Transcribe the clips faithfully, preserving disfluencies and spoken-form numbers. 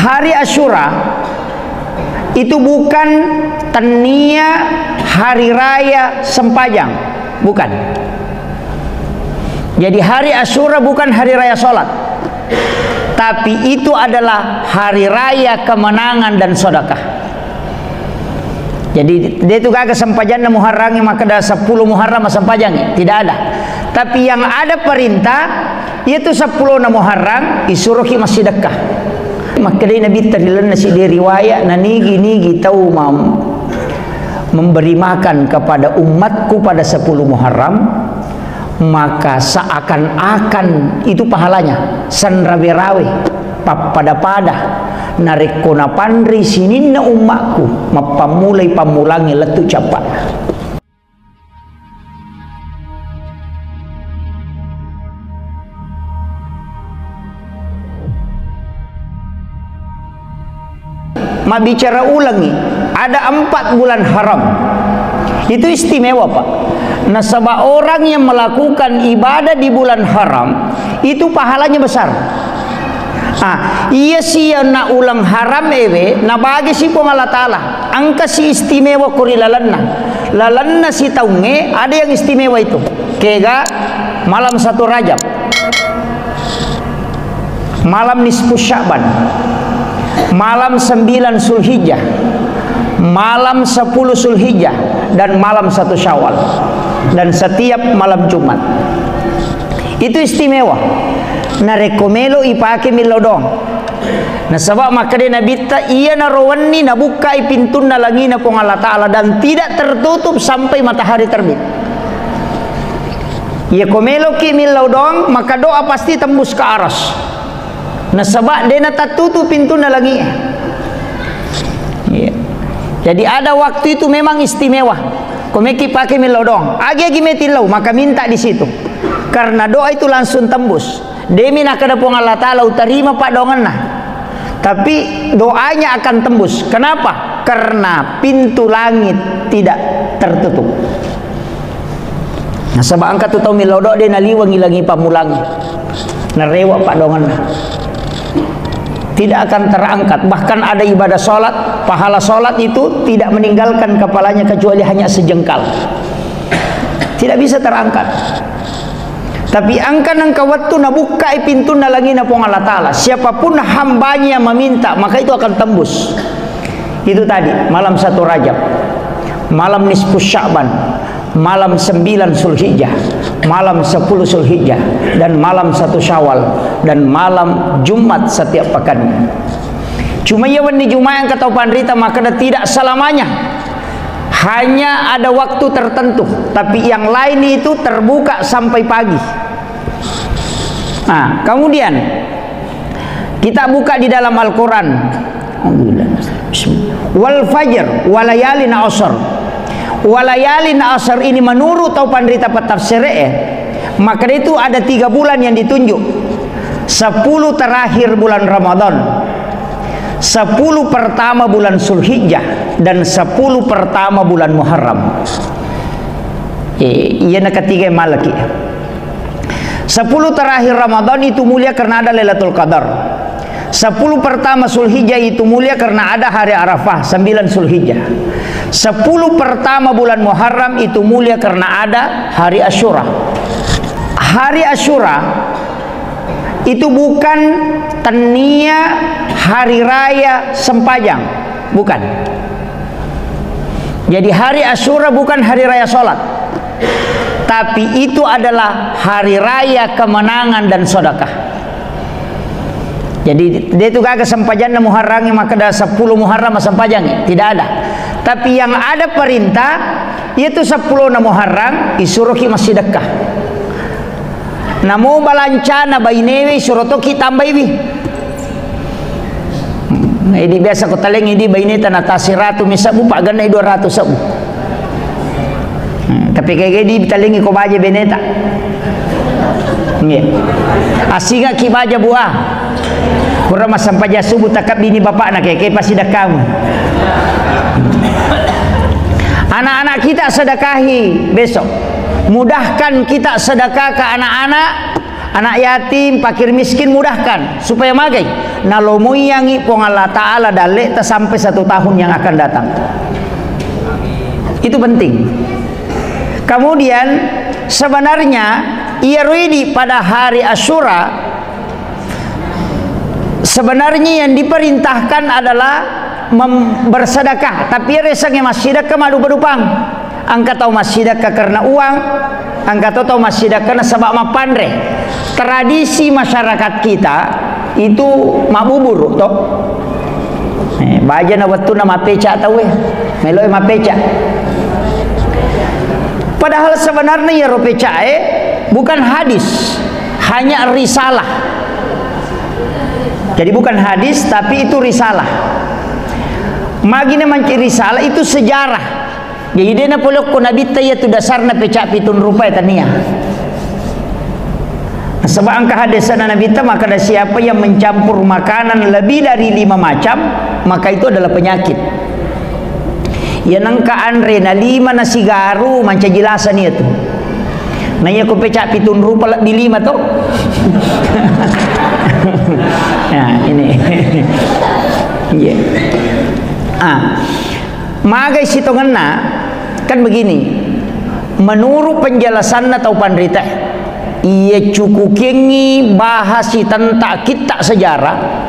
Hari Asyura itu bukan tennia hari raya sempajang, bukan. Jadi hari Asyura bukan hari raya sholat, tapi itu adalah hari raya kemenangan dan sedekah. Jadi, de' tu gaga sempajanna Muharram makkeda seppulo Muharram massempajang, tidak ada. Tapi yang ada perintah, yaitu seppulo na Muharram, isuroki massidekka. Makkedai Nabitta ri lalenna siddi riwayat, na nigi-nigi tau mam-, memberi makan kepada umatku pada sepuluh Muharram, maka seakan-akan itu pahalanya, sanrawe-rawe, pappada-pada, narekko napanrei sininna ummakku, mappammulai pammulangnge lettu cappa. Mabbicara ulangi, ada empat bulan haram. Itu istimewa, Pak. Nasaba orang yang melakukan ibadah di bulan haram, itu pahalanya besar. Ah, iya siya na uleng haram ewe, nabage si Puang Allah Ta'ala. Engka si istimewa ko ri lalenna. Lalenna sitaungnge ada yang istimewa itu. Kega malam satu Rajab. Malam nisfu Sya'ban, malam sembilan Zulhijjah, malam sepuluh Zulhijjah, dan malam satu Syawal, dan setiap malam Jumat. Itu istimewa. Narekko melo ipake millau doang. Nasaba makkeda Nabitta, iyanaro wenni nabukkai pintunna langina Puang Allah Ta'ala dan tidak tertutup sampai matahari terbit. Iya ko meloki millau doang, maka doa pasti tembus ke aras. Nasaba de natattutu pintunna langi e. Iya. Jadi ada waktu itu memang istimewa. Ko meki pake millau doang. Agi-agi meti lau, maka minta di situ. Karena doa itu langsung tembus. Demi nakada Puang Allah Ta'ala utarima paddoangenna. Tapi doanya akan tembus. Kenapa? Karena pintu langit tidak tertutup. Nasaba engka tu tau millau doa de naliwengi langi pammulangi. Narewa paddoangenna. Tidak akan terangkat. Bahkan ada ibadah sholat, pahala sholat itu tidak meninggalkan kepalanya kecuali hanya sejengkal. Tidak bisa terangkat. Tapi engka nengka wettu nabukkai pintunna langina Puang Allah Ta'ala. Siapapun hambanya yang meminta, maka itu akan tembus. Itu tadi, malam satu Rajab, malam nisfu Sya'ban, malam sembilan Zulhijjah, malam sepuluh Zulhijjah, dan malam satu Syawal, dan malam Jumat setiap pekan. Cuma iya wenni Jumat yang kata panrita, maka tidak selamanya. Hanya ada waktu tertentu, tapi yang lain itu terbuka sampai pagi. Nah, kemudian kita buka di dalam Al-Quran. Alhamdulillah. Bismillah. Wal fajr, walayalin asr. Walayalin asr ini menurut tau panrita petafsir e, maka itu ada tiga bulan yang ditunjuk. Sepuluh terakhir bulan Ramadan. Sepuluh pertama bulan Zulhijjah dan sepuluh pertama bulan Muharram. Eh, iya na ketiga malaki. Sepuluh terakhir Ramadan itu mulia karena ada Lailatul Qadar. Sepuluh pertama Zulhijjah itu mulia karena ada hari Arafah, sembilan Zulhijjah. Sepuluh pertama bulan Muharram itu mulia karena ada hari Asyura. Hari Asyura itu bukan tennia hari raya sempajang, bukan. Jadi hari Asyura bukan hari raya sholat, tapi itu adalah hari raya kemenangan dan sedekah. Jadi de tu gaga sempajanna Muharram makkeda sepuluh Muharram sempajangi, tidak ada. Tapi yang ada perintah, yaitu sepuluh na Muharram isuroki massidekka. Namo balancana bainewe isuro toki tambaiwi. Hmm, idi biasa ko talengi di baineta na tasiratu mi sebbu, pagganna dua ratus sebbu. Hmm, tapi kaya di talengi ko baja beneta. Nggih. Asinga ki baja bua. Kurang masampaja subuh takap bini bapakna ke, ke pasti dakamu. Anak-anak kita sedekahi besok. Mudahkan kita sedekah ke anak-anak Anak yatim, fakir miskin, mudahkan supaya magai. Nalomoiyangi Puang Allah Ta'ala dalle'ta sampai satu tahun yang akan datang. Itu penting. Kemudian, sebenarnya, iyaro idi pada hari Asyura, sebenarnya yang diperintahkan adalah mem-, bersedekah. Tapi iyaro yasengnge massidekka maddupa-dupang. Engka tau massidekka karena uang, engka to tau massidekka nasaba mappanre. Tradisi masyarakat kita itu mabbuburu to. Eh, bajana wettunna mappeca tauwe, meloe mappeca. Padahal sebenarnya iyaro pecae bukan hadis, hanya risalah. Jadi bukan hadis, tapi itu risalah. Magi na manci risalah itu sejarah. Jadi, de' napole okko Nabitta iyatu dasarna peca pitung rupa, ya, tania. Nasaba engka hadesana Nabitta, makkeda, siapa yang mencampur makanan lebih dari lima macam, maka itu adalah penyakit. Iya nengka anre na lima nasi garu, mancaji lasa nia tu. Na iya ko peca pitung rupa lebih lima to. Nah, ini. Iya. Ah. Magai sitongenna, kan begini, menurut penjelasanna tau panrita, iya cukukengngi bahasi tentang kitta sejarah,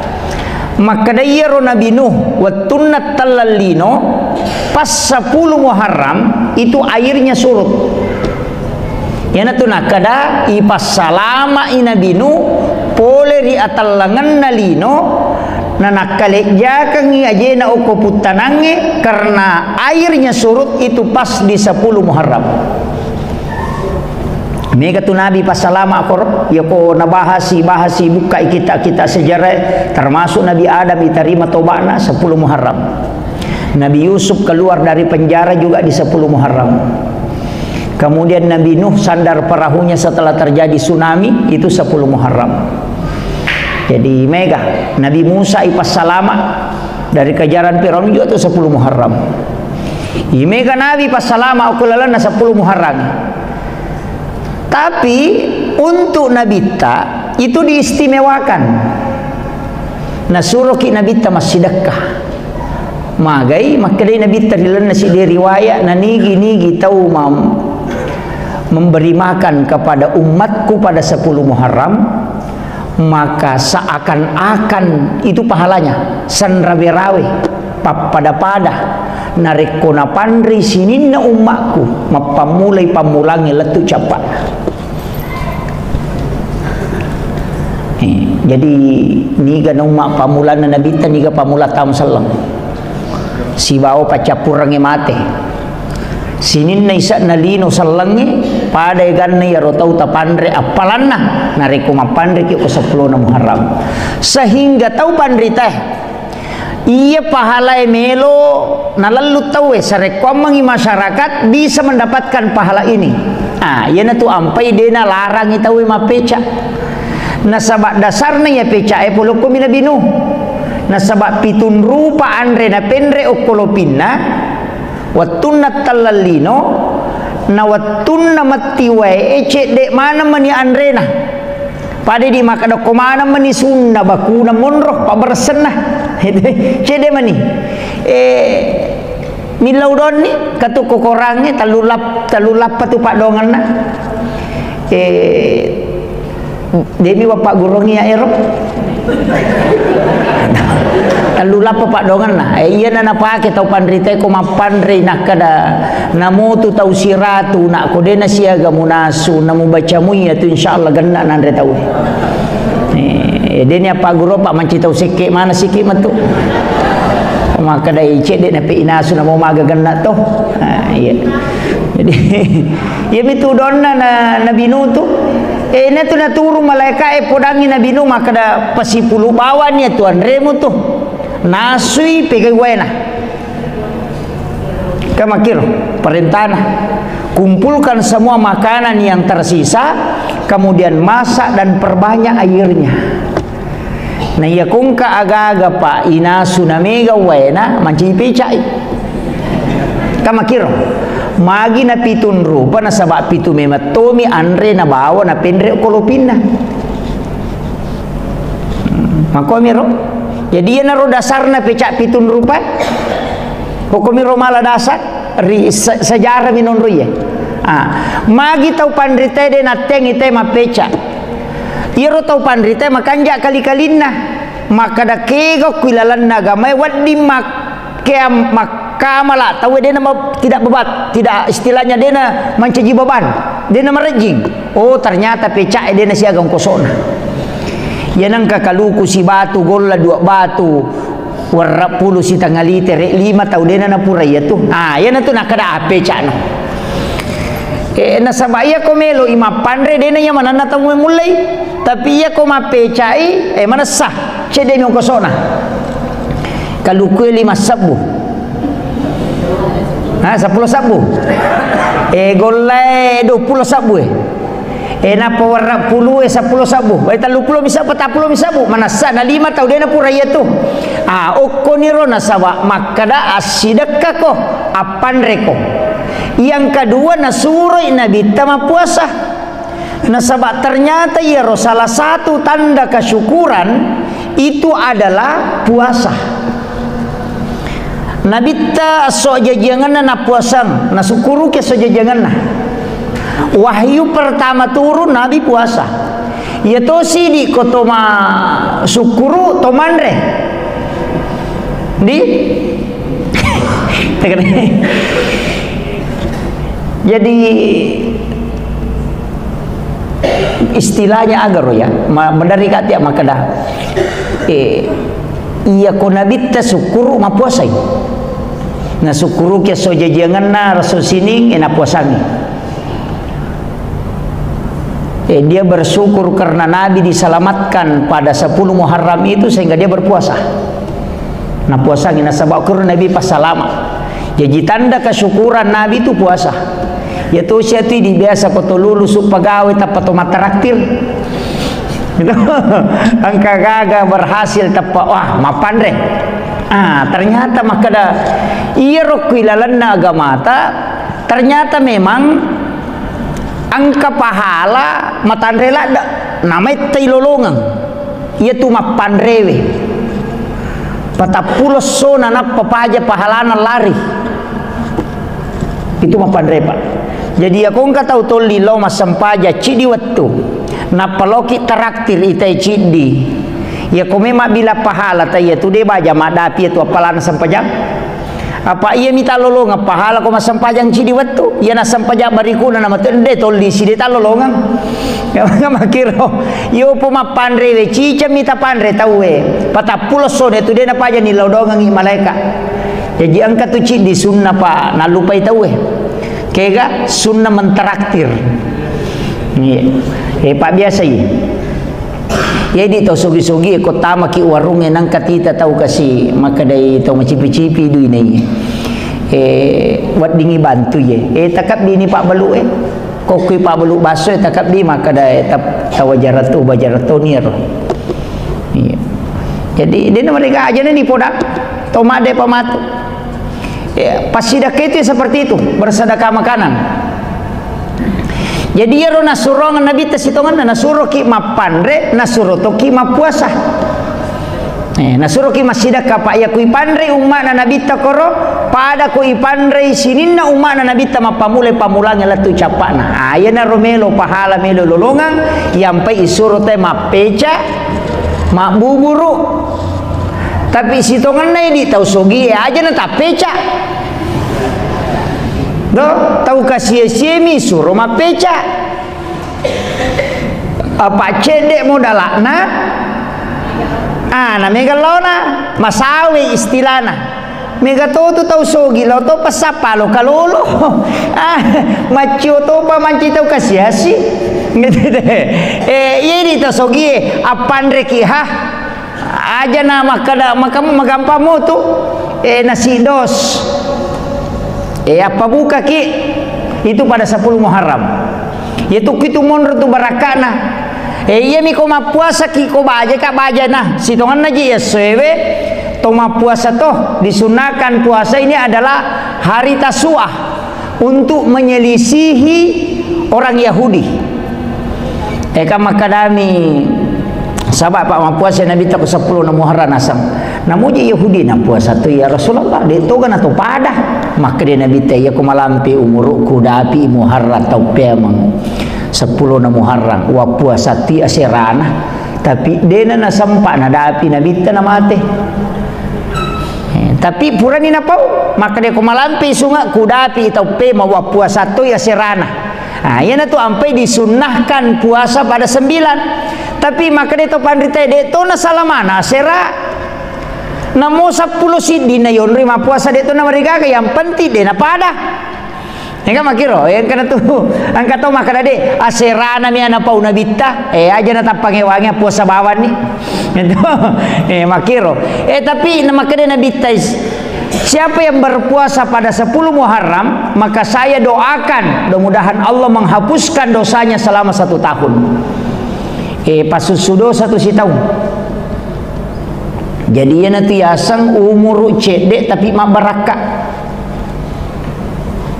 makkeda iyaro Nabi Nuh, wettunna telleng lino, pas sepuluh Muharram, itu airnya surut. Iyanatu nakkeda, ipassalama'i Nabi Nuh pole ri atellengenna lino, nanakkalejjakengngi ajena okko puttanangnge, karena airnya surut itu pas di sepuluh Muharram. Mega tu Nabi passalama' koro, yako nabahasi, bahasi, bukkai kitta-kitta sejarah, termasuk Nabi Adam ditarima toba'na sepuluh Muharram. Nabi Yusuf keluar dari penjara juga di sepuluh Muharram. Kemudian Nabi Nuh sandar perahunya setelah terjadi tsunami, itu sepuluh Muharram. Jadi mega, Nabi Musa ipassalama' dari kejaran Firaun juga itu sepuluh Muharram. I mega Nabi passalama' okko lalenna sepuluh Muharram. Tapi untuk Nabitta itu diistimewakan. Nasuroki Nabitta massidekka. Magai, makkedai Nabitta ri lalenna siddi riwaya, nanigi-nigi tau mam-, memberi makan kepada umatku pada sepuluh Muharram, maka seakan-akan itu pahalanya, sanrawe-rawe, pappada-pada, narekko napanrei sininna ummakku, mappammulai pammulangnge lettu cappa'na. Eh, jadi niga na umma pammulanna Nabitta, niga pammula taung selleng. Sibawa paccappurengnge mate. Sininna ise'na lino sellengnge, pada eganna iyaro tau tapanre appalanna, narekko mappanreki ko seppulona Muharram. Sehingga tau panritae, iya pahalae melo nalellu tauwe, sarekkoammengi masyarakat bisa mendapatkan pahala ini. Ah, iyanatu ampai de nalarangi tauwe mappeca. Nasaba dasarna iya pecae polokkomi Nabi Nuh. Nasaba pitung rupa anre napenre okko lopinna, wettunna telleng lino, na wettunna metti wae, cedde maneng mani anrena. Pada di makkeda ko maneng mani sunna bakuna monro pabberessenna. Cedde mani. Eh, millau donni, katu kokorangnge, tellu lap-, tellu lappa tu paddongenna. Eh, demi bapak gurungi ya ero. Tellu lappa paddongenna. Eh, iyana napake tau panritae ko mappanrei nakkeda, namutu tau siratu, nak ko de nasiaga munasu, namubaca mui iyatu, insyaallah genna nanre tau. Eh, deni apa guru, Pak, manci tau sekke mana sikit metu. Makkeda cedde nape inasu namo maga genna to. Ah, iya. Jadi, iya mitu donna na, Nabi Nuh tu. Eh, natu naturu malaika e podangi Nabi Nuh makkeda, pasipulu bawani ya tuanremu tu. Nasui pegai waena. Kamakiro perintahna, kumpulkan semua makanan yang tersisa, kemudian masak dan perbanyak airnya. Nah, iya kongka aga-aga, Pak, inasu na mega waena, manci pecai. Kamakiro. Magi na pitung rupa, nasaba pitu memettomi anre nabawa napenre ko lopinna. Makomiro. Jadi iyanaro dasarna peca pitung rupa. Pokomiro mala dasar ri se-, sejarah minonro iye. Ah, magi tau panrita de nattengi te mapeca. Iyaro tau panrita makanja kali-kalinna. Makkada kega ku ilalenna agamae wedding mak-, kea-, makkamala tau dena ma-, tidak bebat, tidak, istilahnya dena mancaji beban, dena marejjing. Oh, ternyata peca e dena siaga ongkosona. Iya nengka kaluku sibatu, golla dua batu, werra pulu sitengnga litere, lima tau dena napura iya tu. Ah, iyana tu nakkada, ah, pecano. Eh, nasaba iya ko melo i mappanre, dena iya mananna tau mullei. Tapi iya ko mappecai, eh, manessa. Cedde mi ongkosona. Kalukue lima sebbu. Ha, seppulo sebbu. Eh, gollae dua puluh sebbu, eh. Eh, nappa werra pulu, eh, seppulo sebbu. Eh, tellu puluh mi sebbu, patappulo mi sebbu. Manessa na lima tau dena pura iya tu. Ah, okkoniro nasaba makkada assidekkako, appanreko. Yang kedua, nasuroi Nabitta mappuasa. Nasaba ternyata iyaro salah satu tanda kesyukuran itu adalah puasa. Nabitta esso jajiangenna napuasang, nasukkuruki esso jajiangenna. Wahyu pertama turun, Nabi puasa. Iya tosi di ko to ma sukkuru, to manre. Di? Jadi, istilahnya agaro ya, ma-, maderri kati makkeda, eh, iya ko Nabitta sukkuru mappuasai. Nasukkuruki esso jajiangenna, resso sining, eh, napuasangi. Eh, dia bersyukur karena Nabi diselamatkan pada sepuluh Muharram itu sehingga dia berpuasa. Napuasangi nasaba kuro Nabi passalama. Jaji tanda kesyukuran Nabi itu puasa. Ya tu sia tu di biasa ko to lulusu pegawai tappa to matraktir. Gitu. Engka gaga berhasil tappa, wah, mapanre. Ah, ternyata makkeda, iyaro ku ilalenna agamata, ternyata memang engka pahala matanre ladde, namaittai lolongeng. Iya tu mappanrewe. Patappulo esso nanappa paja pahalana lari. Itu mappanre, Pak. Jadi, iya ko engka tau tolli lao massempajang ciddi wettu, nappa laoki traktir itai ciddi. Iya ko memang bila pahala ta iya tu de baja maddapi iya tu appalana sempajang. Apa iya mita lolongeng pahala ko massempajang ciddi wettu? Iya nassempajang barikuna namatu de tolli si de talolongeng. Makiro, iyo po mappanre we, ciceng mita panre tauwe. Patappulo esso ne tu de napaja ni lodongengi malaeka. Jaji engka tu ciddi sunna pa nallupai tauwe. Kega sunna mentraktir. Iya. Eh, Pak biasa iya. Jadi tau sogi-sogi ko tamaki warungnge nangka tita tau kasi makkedai tau macipi-cipi duinai. Eh, weddingi bantu ye. Eh, takabbi ni pabbalu e. Kokkui pabbalu basso e takabbi makkeda e tap-, tawajara tu, bajara to ni ero. Iya. Jadi, dena mereka aja ni podang. Tau madde pamatu. Ya, passidakka itu seperti itu, bersedekah makanan. Jadi, iyaro nasurongeng Nabitta sitongenna, nasuroki mappanre, nasuro toki mappuasa. Eh, nasuroki massidakka, Pak, iya ku ipanrei umma'na Nabitta koro, pada ko ipanrei sininna umma'na Nabitta mappamulai pammulangnge lettu cappa'na. Ah, iyanaro melo pahala, melo lolongeng, iyampai isuro te mappeca, mabbuburu. Tapi sitongenna idi tau sogie aja na tappeca. Do, tau kasia-siami suro mappeca. Apa cedde modalakna? Ah, na mega laona, masawe istilana. Mega to tu tau sogi lao to passappa lo kalolo. Ah, maccio topa manci tau kasiasi. Gitu deh. Eh, iya di tau sogi, appanreki ha. Aja na makkeda, maka-, magampang mo tu. Eh, nasi dos. Eh, appabukaki itu pada sepuluh Muharram. Iya tu kitu monro tu barakka'na. Eh, iyami ko mappuasaki ko baja ka bajana. Sitongenna ji essoewe to mappuasa to. Disunahkan puasa ini adalah hari Tasu'ah. untuk menyelisihi orang Yahudi. Eh, kan makkedami, saba' pa' mappuasa Nabitta ko seppulo na Muharram naseng. Namuji Yahudi, "Napuasa tu ya Rasulullah, de' toga na to pada." Makkeda Nabitta, "Iya ko malampe umuru'ku, dapi Muharram tau peameng seppulo na Muharram, wappuasa tu aserana." Tapi de'na nasempa nadapi Nabitta namate. Eh, tapi purani napau, makkeda, "Ko malampe sunga' kudapi tau pema wappuasa toi aserana." Ah, iyanatu ampai disunnahkan puasa pada sembilan. Tapi makkeda to panrita, "De' to nasalamana asera. Namo seppulo siddi na yonroi mappuasa de' to namarigaga, yang penting de' napada." Engka makkiro, engka natu, engka to makkeda de', aserana mi ana pau Nabitta, eh, aja na tappangewangi puasa bawanni. Itu, eh, makkiro. Eh, tapi na makkeda Nabitta is-, siapa yang berpuasa pada sepuluh Muharram, maka saya doakan, mudah-mudahan Allah menghapuskan dosanya selama satu tahun. Eh, pasussu dosa tu sitaung. Jadi, iyanatu yaseng umuru cedde tapi mabbarakka.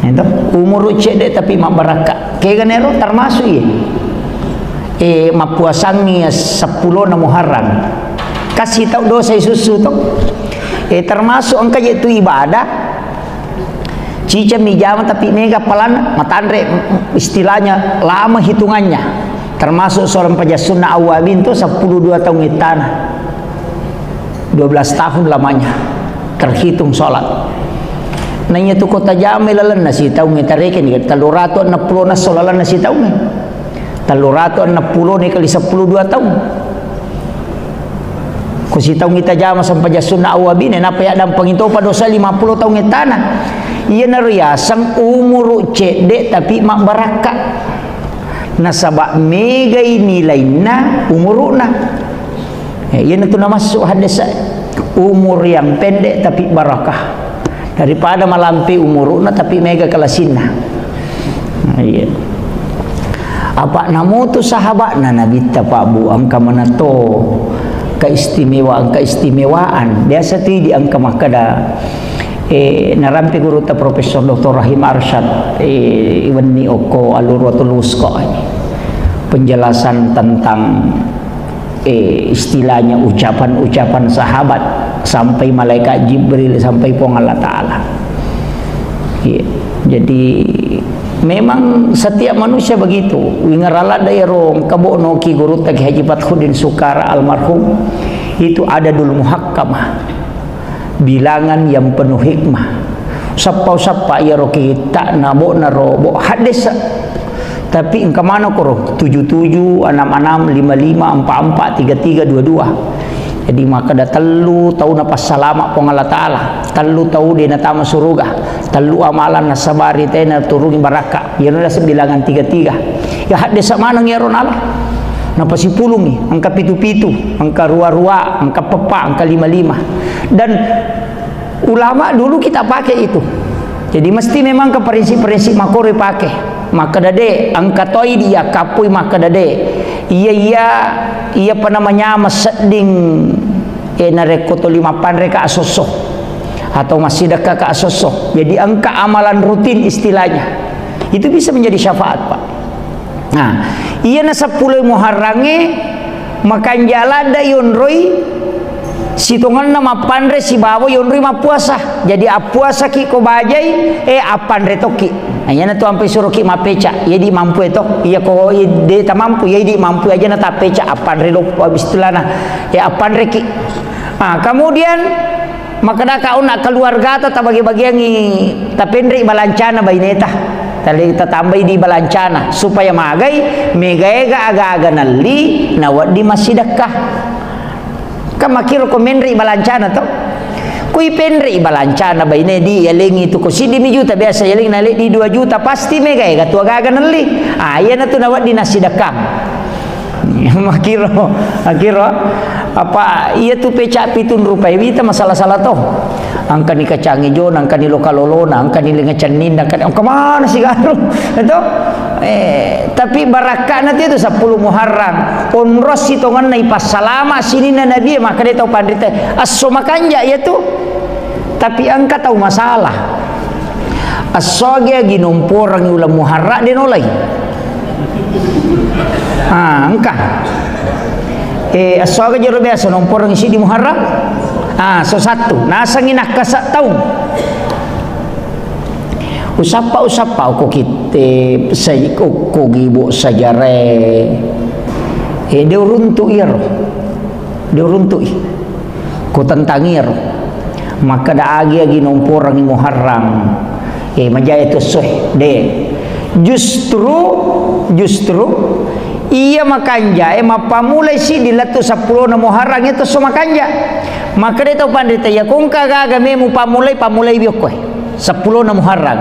Itu, umuru cedde tapi mabbarakka. Keganero termasuk iya. Eh, mappuasangi seppulo na Muharram. Kasi tau dosa isussu to. Eh, termasuk engka je tu ibadah. Ciceng mi jama tapi mega palan matanre, istilahnya lama hitungannya. Termasuk seorang pajassunna awwabin tu seppulo dua tahun ittana. Dua belas tahun lamanya terhitung sholat. Nanya tu kota jama lalenna sitaungnge tarekeng, telluratu enneng pulo na solalanna sitaungnge. Telluratu enneng pulo ni kali seppulo dua taung. Ko sitaung itajama sempajang sunna awwabine, nappa yaddampengi topa dosa lima pulo taung ettana. Iyanaro yaseng umuru cedde tapi mabbarakka. Nasaba megai nilainna umuru'na. Eh, iyanatu namassu haddesa, umur yang pendek tapi barakah. Daripada malampe umuru'na tapi mega kalasinna. Nah, iya. Apa namutu sahabatna Nabitta, Pak Bu, engka manato keistimewaan-keistimewaan. Biasa tu di engka makkeda, eh, narampe gurutta Profesor Doktor Rahim Arsyad, eh, wenni okko Al-Urwatul Wusqa ini. Penjelasan tentang eh, istilahnya ucapan-ucapan sahabat sampai malaikat Jibril, sampai Puang Allah Ta'ala. Iya. Jadi, memang setiap manusia begitu. Wingarala daero engka bo'no ki gurutta Ki Haji Fathuddin Sukara almarhum, itu adadul muhakkamah. Bilangan yang penuh hikmah. Sappa-sappa iyaro kitta'na bo'na ro bo haddesa. Tapi engka maneng koro tujuh tujuh, enam enam, lima lima, empat empat, tiga tiga, dua dua. Jadi makkeda tellu tau napassalama Puang Allah Ta'ala, tellu tau de natama suruga, tellu amalan nasabari tena turungi barakka. Iyaro naseng bilangan tiga tiga. Ya haddesa maneng iyaro nala. Napasipulungi, engka pitu-pitu, engka rua-rua, engka peppa, engka lima-lima. Dan ulama dulu kita pakai itu. Jadi mesti memang ke prinsip-prinsip makkoro pakai. Makkeda de, engka toi dia kapui makkeda de. Iya, iya, iya apa namanya, masedding, eh, narekko toli mappanre ka asosso atau massidekka ka asosso. Jadi engka amalan rutin istilahnya. Itu bisa menjadi syafaat, Pak. Nah, iyana seppulo Muharrangnge makanja ladde yonroi sitongenna mappanre sibawa yonroi mappuasa. Jadi appuasaki ko bajai, eh, appanre tokki. Nah, iyana tu ampe suroki mappeca, iya di mampu to. Iya ko de tamampu, iya di mampu aja na tappeca, appanre lo istilahna. Ya appanreki. Ah, kemudian makkedaka onna keluargata tabagi-bagiangi, tapenrei balancana baineta. Tali tatambai di balancana supaya magai, megaega aga-aga nelli nawedding massidekka. Kan makkiro ko menrei balancana to. Kui penrei balancana baine di yalengi tu ko siddi mi juta, biasa yalengi nale di dua juta, pasti megaega tu aga-aga nelli. Ah, iyana tu nawedding nassidekka. Makkiro, makkiro. Apa iya tu peca pitung rupai wita masalah-salah to. Engkani kacang ijona, engkani loka lolona, engkani lenga cenninna, engkani, engka mana sigaru. Itu? Eh, tapi barakkana tu itu seppulo Muharram. Onrosi tongenna ipassalama sininna Nabi, makkeda tau panrita, esso makanja iya tu. Tapi engka tau masalah. Esso agi-agi nomporangi uleng Muharram de' nolai. Ah, engka. Eh, esso aga jero biasa nomporangi siddi Muharram? Ah, so sattu. Nasengngi nakkasa' taung. Usappa-usappa ko kitte, sai ko, ko gibo sajarae. Eh, de' uruntu' iyaro. De' uruntu'i. Ko tentang iyaro. Makkeda agi-agi nomporangi Muharram. Eh, majae to essoe. De'. Justru, justru, iya makanja'e mappamulai siddi lettu seppulona Muharram itu esso makanja'. Makkeda to panrita, iya ko engka gaga memu pamulai, pamulai biokkoe. Seppulona Muharram.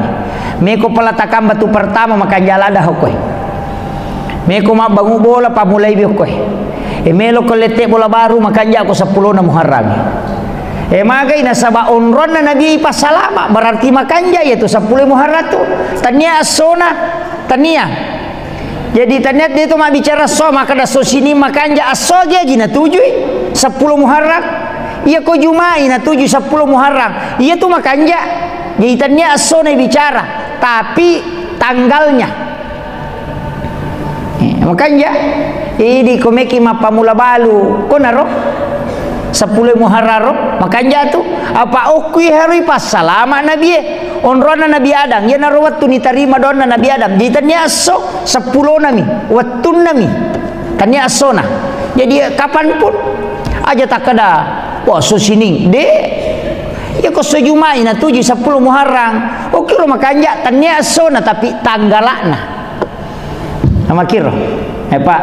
Meko peletakan batu pertama makanja' ladda hokkoe. Meko mabbangu bola, pamulai biokkoe. E, melo ko lette bola baru, makanja' ko seppulona Muharram. E, magai nasaba onronna Nabi passalama', berarti makanja' iya tu seppulo Muharram tu. Tania essona, tania. Jadi tania de' tu mabbicara esso, makkeda esso sining makanja', esso agi-agi natujui, seppulo Muharram. Iya ko Juma'i natujui seppulo Muharram. Iya tu makanja'. Jadi tania essona bicara, tapi tanggalnya. Eh, makanja'. Idi ko meki mappamula balu, konaro? Seppulo Muharram ro, makanja' tu. Apa okkui harui passalama' Nabie. Onronna Nabi Adam, iyanaro wettu nitarima doanna Nabi Adam. Jadi tania esso, seppulonami, wettunnami. Tania essona. Jadi kapanpun aja takkeda, "Wah, esso sining." De'. Iya ko esso Juma'i natujui seppulo Muharram. Okkiro makanja', tania essona tapi tanggala'na. Namakkiro. Eh, Pak,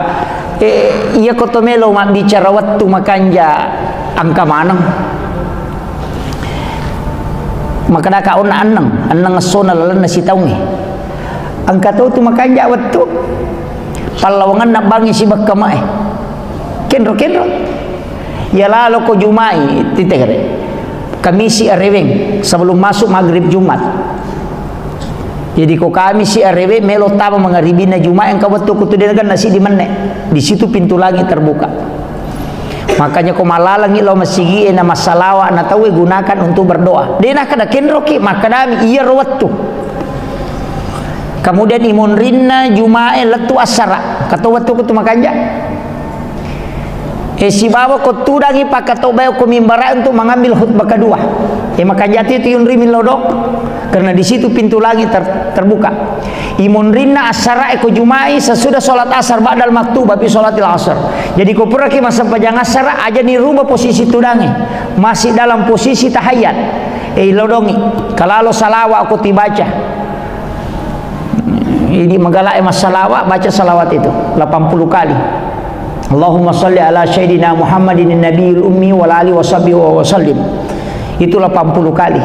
eh, iya ko to melo mabbicara wettu makanja' engka maneng. Makkedaka onna enneng, enneng essona lalenna sitaungnge. Engka to tu makanja' wettu. Pallawangenna bangngi sibekka mae. Kenro-kenro. Iya lalo ko Juma'i, titegere. Kamisi areweng, sebelum masuk maghrib Jumat. Jadi ko Kamisi areweng, melo tama mangaribinna Juma'i, engka wettu ko tu de' nagenna siddi menne'. Di situ pintu langit terbuka. Makanya ko malalangi lao masigi'e na massalawa' na tauwe, gunakan untuk berdoa. De' nakkeda kenroki, makkedami iyaro wettu. Kemudian imonrinna Juma'i lettu assara'. Kato wettu ko tu makanja'. Eh, sibawa ko tudangi pakkatobbae ko mimbara'e untuk mengambil khutbah kedua. Eh, makanja' tu yunrimi lao do. Karena di situ pintu langit ter-, terbuka. Imonrinna assara'e ko Juma'i sesudah sholat asar ba'dal maktubah fi sholatil asar. Jadi ko puraki massempajang assara', ajani rubah posisi tudangi. Masih dalam posisi tahiyat. Eh, lao dongi. Kalalo salawa' ko tibaca. Jadi magala'e massalawa', baca salawat itu delapan puluh kali. Allahumma salli ala sayyidina Muhammadin nabiyil ummi wa ala alihi wa sahbihi wa sallim. Itu delapan puluh kali.